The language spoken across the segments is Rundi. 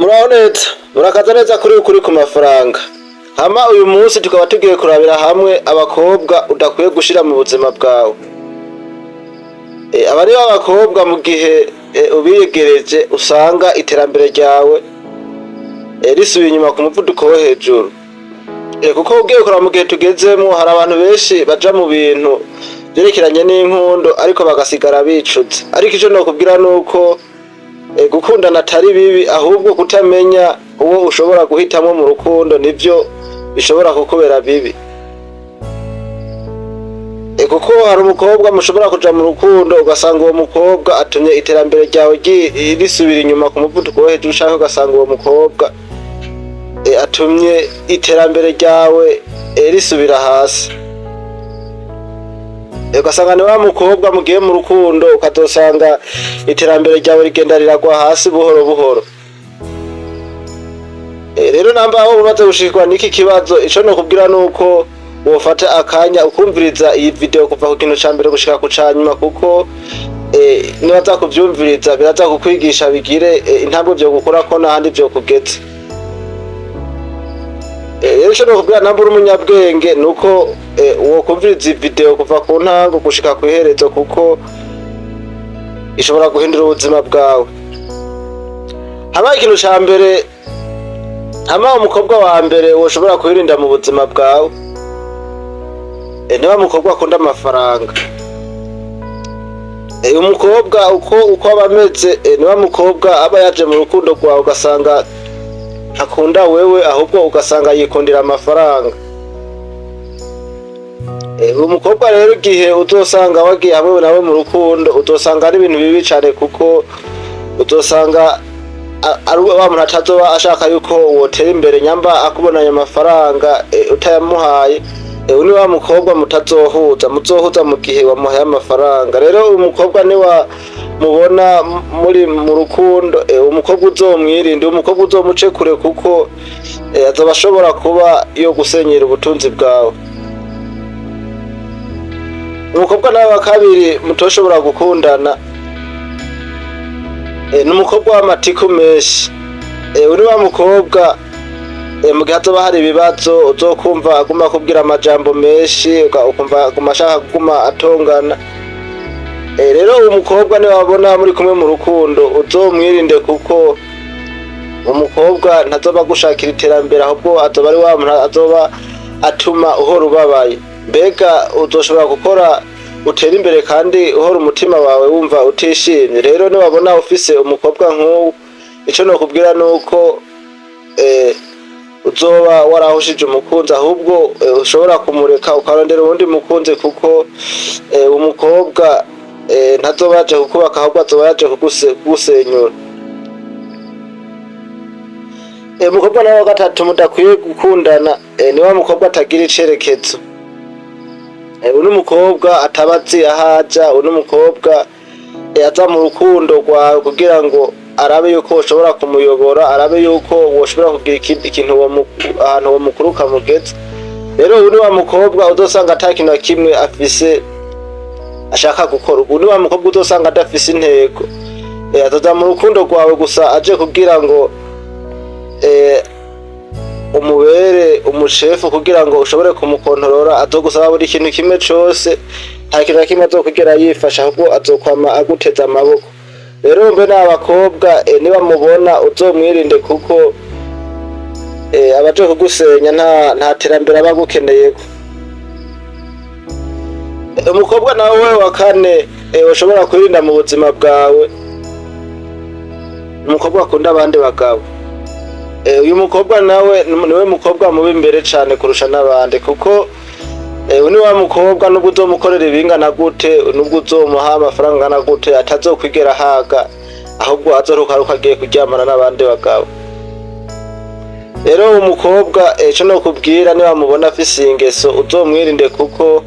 Muraho neza, murakaza neza kuri Ukuri ku Mafaranga. Hama uyu munsi tukaba tugiye kurabira hamwe abakobwa udakwiye gushira mu buzima bwawe. Aba ni abakobwa mu gihe ubiyegereje usanga iterambere ryawe risubiye inyuma ku muvuduko wo hejuru. Kuko ugiye kuraba mu gihe tugezemwo, hari abantu benshi baja mu bintu vyerekeranye n'inkundo ariko bagasigara bicuza. Ariko ico nokubwira nuko gukundana atari bibi, ahubwo kutamenya uwo ushobora guhitamwo mu rukundo nivyo bishobora kukubera bibi. Kuko hari umukobwa mushobora kuja mu rukundo, ugasanga uwo mukobwa atumye iterambere ryawe risubira inyuma ku muvuduko wo hejuru, canke ugasanga uwo mukobwa atumye iterambere ryawe risubira hasi. Ugasanga ni wa mukobwa mugiye mu rukundo, ukazosanga iterambere ryawe rigenda riragwa hasi buhoro buhoro. Rero namba aho umaze gushikirwa n'iki kibazo, ico nokubwira nuko wofata akanya ukumviriza iyi video kuva ku kintu ca mbere gushika ku ca nyuma, kuko niwaza kuvyumviriza biraza kukwigisha, bigire intambwe vyo gukorako n'ahandi vyo kugeza. Rero ico nokubwira namba uri umunyabwenge nuko wokumviriza iyi video kuva ku ntango gushika kw'iherezo, kuko ishobora guhindura ubuzima bwawe. Hama ikintu ca mbere, hama umukobwa wa mbere woshobora kwirinda mu buzima bwawe, niwa mukobwa akunda amafaranga. Umukobwa uko aba ameze, niwa mukobwa aba yaje mu rukundo rwawe ugasanga ntakunda wewe, ahubwo ugasanga yikundira amafaranga. Uwo mukobwa rero, igihe uzosanga wagiye hamwe nawe mu rukundo, uzosanga ari ibintu bibi cane, kuko uzosanga ari wa muntu atazoba ashaka yuko wotera imbere nyamba akubonanye amafaranga utayamuhaye. Uyu ni wa mukobwa mutazohuza, muzohuza mu gihe wamuhaye amafaranga. Rero uyu mukobwa niwa mubona muri mu rukundo, umukobwa uzomwirinde, umukobwa uzomuce kure, kuko azoba ashobora kuba yo gusenyera ubutunzi bwawe. Umukobwa nawe wa kabiri mutoshobora gukundana, ni umukobwa w'amatiku menshi. Uri wa mukobwa mu gihe hazoba hari ibibazo, uzokumva aguma akubwira amajambo menshi, ukumva aguma ashaka kuguma atongana. Rero uwo mukobwa niwabona muri kumwe mu rukundo, uzomwirinde, kuko umukobwa ntazoba agushakira iterambere, ahubwo azoba ari wa muntu azoba atuma uhora ubabaye. Mbega uzoshobora gukora utera imbere kandi uhora umutima wawe wumva utishimye? Rero niwabona ufise umukobwa nk'uwu, ico nokubwira nuko uzoba warahushije umukunzi, ahubwo ushobora kumureka ukarondera uwundi mukunzi, kuko umukobwa ntazoba yaje kukubaka, ahubwo azoba yaje kugusenyura. Umukobwa nawe wa gatatu mudakwiye gukundana, ni wa mukobwa atagira icerekezo. Uyu ni umukobwa ataba azi aho aja. Uyu ni umukobwa aza mu rukundo rwawe kugira ngo arabe yuko ushobora kumuyobora, arabe yuko woshobora kugira ikindi kintu ahantu uwo mukuru ukamugeza. Rero uyu ni wa mukobwa uzosanga ata kintu na kimwe afise ashaka gukora. Uyu ni wa mukobwa uzosanga adafise intego. Azoza mu rukundo rwawe gusa aje kugira ngo umubere umushefu, kugira ngo ushobore kumukontorora. Azogusaba buri kintu kimwe cose, nta kintu na kimwe azokugera yifasha, ahubwo azokwama aguteze amaboko. Rero mbe n'abakobwa niba mubona, uzomwirinde, kuko abaje kugusenya, nta terambere aba agukeneyeko. Umukobwa nawe wa kane ushobora kwirinda mu buzima bwawe, umukobwa akunda abandi bagabo. Uyu mukobwa nawe niwe mukobwa mubi imbere cane kurusha n'abandi, kuko uyu ni wa mukobwa nubwo uzomukorera ibingana gute, nubwo uzomuha amafaranga angana gute, atazokwigera ahaga, ahubwo azoruka aruko agiye kuryamana n'abandi bagabo. Rero uwo mukobwa, ico nokubwira, niba mubona afise ingeso, uzomwirinde, kuko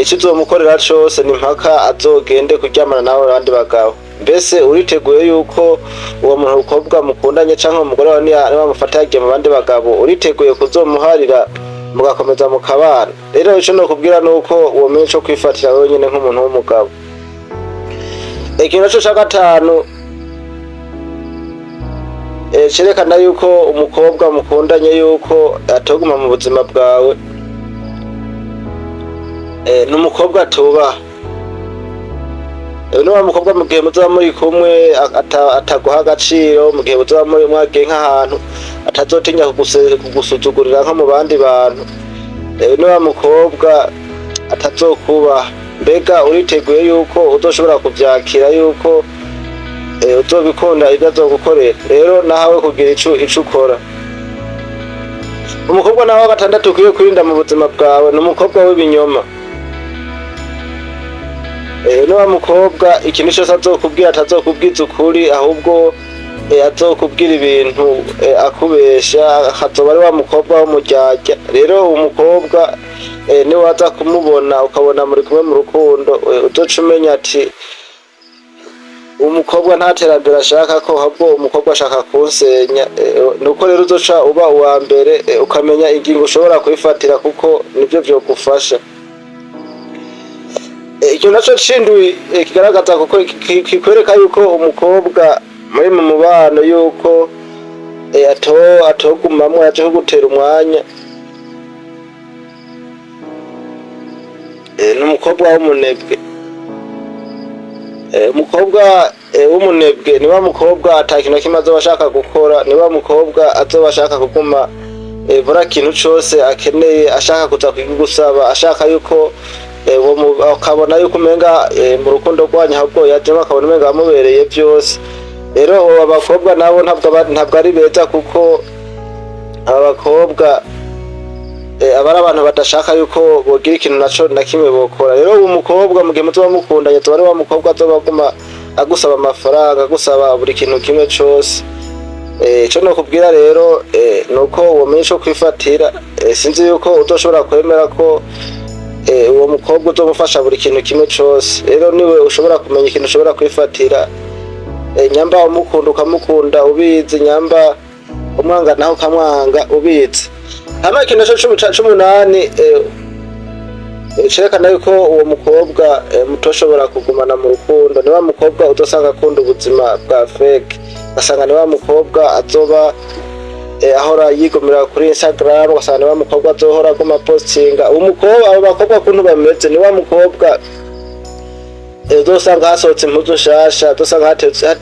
ico uzomukorera cose ni mpaka azogende kuryamana n'abo bandi bagabo. Mbese uriteguye yuko uwo muntu mukobwa mukundanye canke umugore wawe niwamufata yagiye mu bandi bagabo, uriteguye kuzomuharira mugakomeza mukabana? Rero ico nokubwira nuko womenya ico kwifatira wewe nyene nk'umuntu w'umugabo. Ikintu naco ca gatanu Cerekana yuko umukobwa mukundanye yuko atoguma mu buzima bwawe, ni umukobwa atubaha. Ni wa mukobwa mu gihe muzoba muri kumwe ataguha agaciro, mu gihe muzoba muri mwagiye nk'ahantu atazotinya kugusuzugurira nko mu bandi bantu. Ni wa mukobwa atazokubaha. Mbega uriteguye yuko uzoshobora kuvyakira, yuko uzobikunda ivyo azogukorera? Rero nahawe kugira ico ukora. Umukobwa nawe wa gatandatu ukwiye kwirinda mu buzima bwawe ni umukobwa w'ibinyoma. Ni wa mukobwa ikintu cose azokubwira atazokubwiza ukuri, ahubwo azokubwira ibintu akubesha, akazoba ari wa mukobwa w'umuryarya. Rero uwo mukobwa, niwaza kumubona ukabona muri kumwe mu rukundo, uzoca umenya ati umukobwa nta terambere ashaka ko, ahubwo umukobwa ashaka kunsenya. Nuko rero uzoca uba uwa mbere, ukamenya ingingo ushobora kwifatira, kuko nivyo vyogufasha. Ikintu naco c'indwi, kigaragaza kuko kikwereka yuko umukobwa muri mu mubano yuko atogumamwo yaje kugutera umwanya, ni umukobwa w'umunebwe. Umukobwa w'umunebwe ni wa mukobwa ata kintu na kimwe azoba ashaka gukora, ni wa mukobwa azoba ashaka kuguma buri kintu cose akeneye ashaka kuza kugusaba, ashaka yuko akabona yuko umenga mu rukundo rwanyu ahubwo yajemo akabona umenga wamubereye vyose. Rero abo bakobwa nabo ntabwo ari beza, kuko aba bakobwa aba ari abantu badashaka yuko bogira ikintu naco na kimwe bokora. Rero uwo mukobwa mu gihe muzoba mukundanye azoba ari wa mukobwa azoba aguma agusaba amafaranga, agusaba buri kintu kimwe cose. Ico nokubwira rero, nuko womenya ico kwifatira. Sinzi yuko uzoshobora kwemera ko uwo mukobwa uzomufasha buri kintu kimwe cose. Rero niwe ushobora kumenya ikintu ushobora kwifatira. Nyamba umukunda ukamukunda ubizi, nyamba umwanga naho ukamwanga ubizi. Hama ikintu naco c'umunani, cerekana yuko uwo mukobwa mutoshobora kugumana mu rukundo, ni wa mukobwa uzosanga akunda ubuzima bwa fake, ugasanga ni wa mukobwa azoba ahora yigomera kuri Instagram, ugasanga ni wa mukobwa azohora aguma postinga. Uwo mukobwa, abo bakobwa kuntu bameze, ni wa mukobwa uzosanga hasohotse impuzu nshasha, uzosanga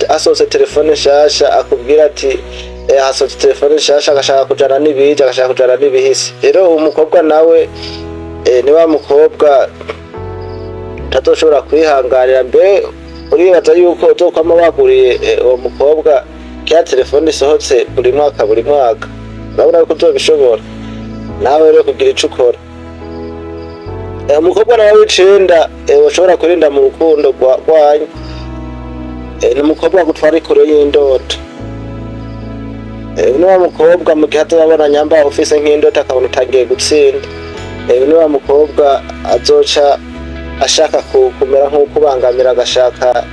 hasohotse telefone nshasha, akubwira ati hasohotse telefone nshasha, agashaka kujana n'ibije, agashaka kujana n'ibihisi. Rero uwo mukobwa nawe ni wa mukobwa utazoshobora kwihanganira. Mbe uribaza yuko uzokwama waguriye uwo mukobwa kya telefone isohotse buri mwaka buri mwaka? Urabona yuko uzobishobora nawe rero kugira ico ukora. Umukobwa nawe w'icenda ushobora kurinda mu rukundo rwanyu, ni umukobwa agutwara ikure y'indoto. Ni wa mukobwa mu gihe azobabona nyamba ufise nk'indoto akabona utangiye gutsinda, ni wa mukobwa azoca ashaka kumera nk'ukubangamira, agashaka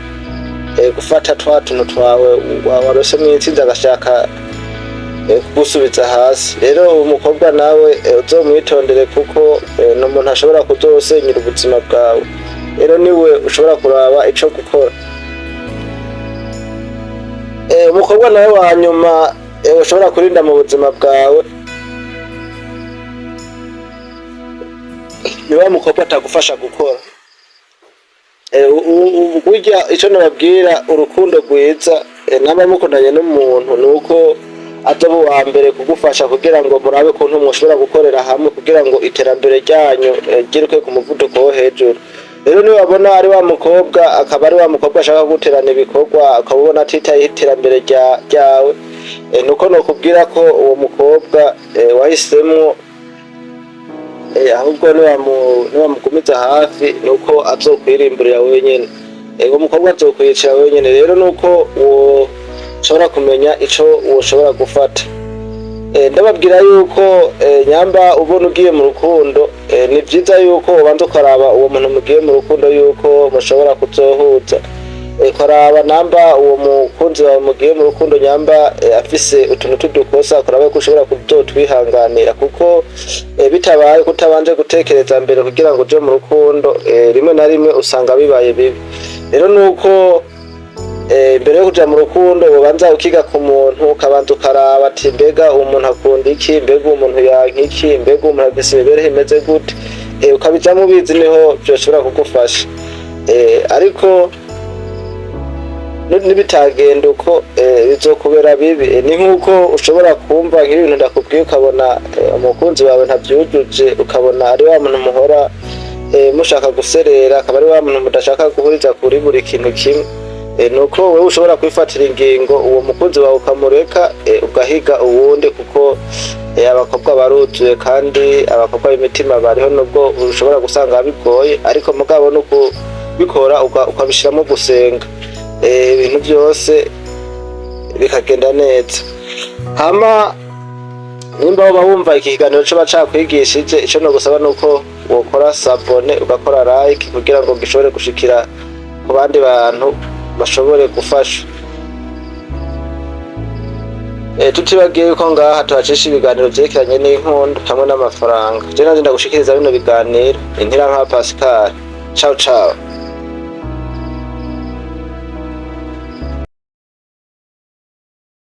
gufata twa tuntu twawe warose mw'intsinzi, agashaka kugusubiza hasi. Rero uwo mukobwa nawe uzomwitondere, kuko ni umuntu ashobora kuzosenyera ubuzima bwawe. Rero niwe ushobora kuraba ico gukora. Umukobwa nawe wa nyuma ushobora kurinda mu buzima bwawe ni wa mukobwa atagufasha gukora. Burya ico nababwira, urukundo rwiza, naba mukundanye n'umuntu, nuko azoba uwa mbere kugufasha kugira ngo murabe kuntu mwoshobora gukorera hamwe kugira ngo iterambere ryanyu ryiruke ku muvuduko wo hejuru. Rero niwabona ari wa mukobwa, akaba ari wa mukobwa ashaka kuguterana ibikorwa, ukaba ubona atitayeho iterambere ryawe, nuko nokubwira ko uwo mukobwa wahisemwo, ahubwo niwamugumiza hafi nuko azokwirimburira wenyene. Uwo mukobwa azokwiyicira wenyene. Rero nuko woshobora kumenya ico woshobora gufata. Ndababwira yuko nyamba ubona ugiye mu rukundo, ni vyiza yuko ubanza ukaraba uwo muntu mugiye mu rukundo yuko mushobora kuzohuza, ukaraba namba uwo mukunzi wawe mugiye mu rukundo nyamba afise utuntu tudukosa, ukaraba ko ushobora kuzotwihanganira, kuko bitabaye kutabanje gutekereza mbere kugira ngo uje mu rukundo, rimwe na rimwe usanga bibaye bibi. Rero nuko Imbere yo kuja mu rukundo ubanza ukiga ku muntu, ukabanza ukaraba ati: mbega uwo muntu akunda iki? Mbega uwo muntu yanka iki? Mbega uwo muntu afise imibereho imeze gute? Ukabijamwo ubizi, niho vyoshobora kugufasha. Ariko nibitagenda uko, bizokubera bibi. Ni nk'uko ushobora kumva nk'ibintu ndakubwiye, ukabona umukunzi wawe ntavyujuje, ukabona ari wa muntu muhora mushaka guserera, akaba ari wa muntu mudashaka guhuriza kuri buri kintu kimwe. Nuko wewe ushobora kwifatira ingingo, uwo mukunzi wawe ukamureka, ugahiga uwundi, kuko abakobwa baruzuye kandi abakobwa b'imitima bariho, nubwo ushobora gusanga bigoye, ariko mugabo no kubikora ukabishiramo gusenga, ibintu byose bikagenda neza. Hama nimba woba wumva iki kiganiro coba cakwigishije, ico nogusaba nuko wokora s'abonner, ugakora like, kugira ngo gishobore gushikira ku bandi bantu bashobore gufasha. Tutibagiye yuko ngaha tuhacisha ibiganiro vyerekeranye n'inkundo hamwe n'amafaranga. Je nanje ndagushikiriza bino biganiro, Intira nka Pascal. Ciao ciao.